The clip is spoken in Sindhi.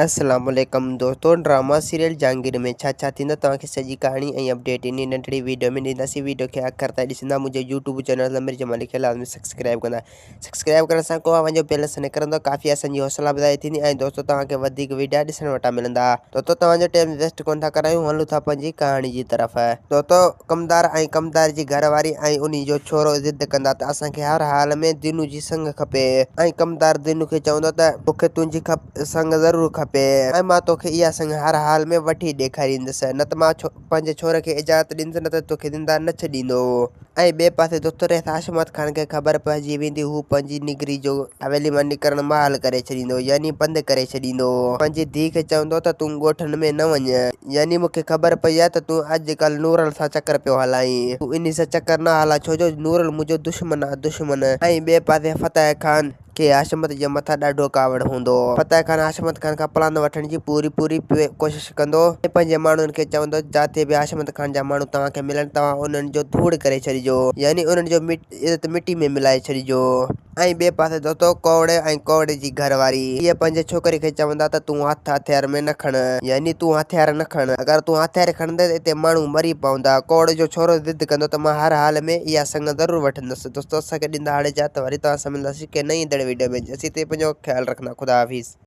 السلام عليڪم دوستو ڊراما سيريل جهانگير ۾ ڇا ڇا ٿيندو توهان کي سڄي ڪهاڻي ۽ اپڊيٽ انهي ننڍڙي ويڊيو ۾ ڏينداسين ويڊيو کي آخر تائين ڏسندا منهنجو يوٽيوب چينل ضمير جمالي کي لازمي سبسڪرائب ڪندا سبسڪرائب ڪرڻ سان ڪو اوهان جو بيلنس نه ڪرندو ڪافي اسان جي حوصلا افزائي ٿيندي ۽ دوستو توهان کي وڌيڪ ويڊيا ڏسڻ وٽان ملندا دوستو توهان جو ٽيم ويسٽ ڪون ٿا ڪرايون هلون ٿا پنهنجي ڪهاڻي جي طرف دوستو ڪمدار ۽ ڪمدار جي گهر واري ۽ انهي جو ڇورو ضد ڪندا ته اسان کي هر حال ۾ دينو جي سڱ کپي ۽ ڪمدار دينو کي چوندو ته مون کي تنهنجي سڱ ضرور کپي ۽ مان توکي اها سڱ هر حال ۾ وٺي ڏيکاريندس، نه ته مان پنهنجي ڇوري کي اجازت ڏيندس نه ته توکي زنده نه ڇڏيندو. ۽ ٻئي پاسي دوستو رئيس حشمت خان کي خبر پئجي ويندي هو پنهنجي نگري جو حويلي مان نڪرڻ محال ڪري ڇڏيندو يعني بند ڪري ڇڏيندو. پنهنجي ڌيء کي چوندو ته تون ڳوٺن ۾ نه وڃ يعني مون کي خبر پئي آهي ته تون اڄ ڪلهه نورل سان چڪر پيو هلائين تون انهي سان چڪر نه هلاء ڇو جو نورل منهنجو دشمن آهي دشمن. ۽ ٻئي پاسي فتح خان. کي حشمت جي مٿان ڏاڍو ڪاوڙ هوندو هو. فتح خان حشمت خان کان پلاند وٺڻ جي پوري پوري ڪوشش ڪندو ۽ پنهنجي ماڻهن کي چوندو جاتي به حشمت خان جا ماڻهو توهان کي ملن توهان انهن جو ڌوڙ ڪري ڇڏجو يعني انهن جو عزت مٽي ۾ ملائي ڇڏجو. ۽ ٻئي پاسي دوستو ڪوڙي ۽ ڪوڙي جي گهر واري اهي پنهنجي ڇوڪري کي چوندا ته تون هٿ هٿيار ۾ نه کڻ يعني تون هٿيار نه کڻ اگر تون هٿيار کڻندين ته اتي ماڻهو مري پوندا. ڪوڙي جو ڇورو ضد ڪندو ته مان هر حال ۾ اها سڱ ضرور وٺندس. دوستو اسان کي ڏيندا هاڻي اجازت وري توهان سان ملنداسين ڪنهن نئين ايندڙ ويڊيو ۾ جيسين تائين پنهنجو خيال رکندا خدا حافظ.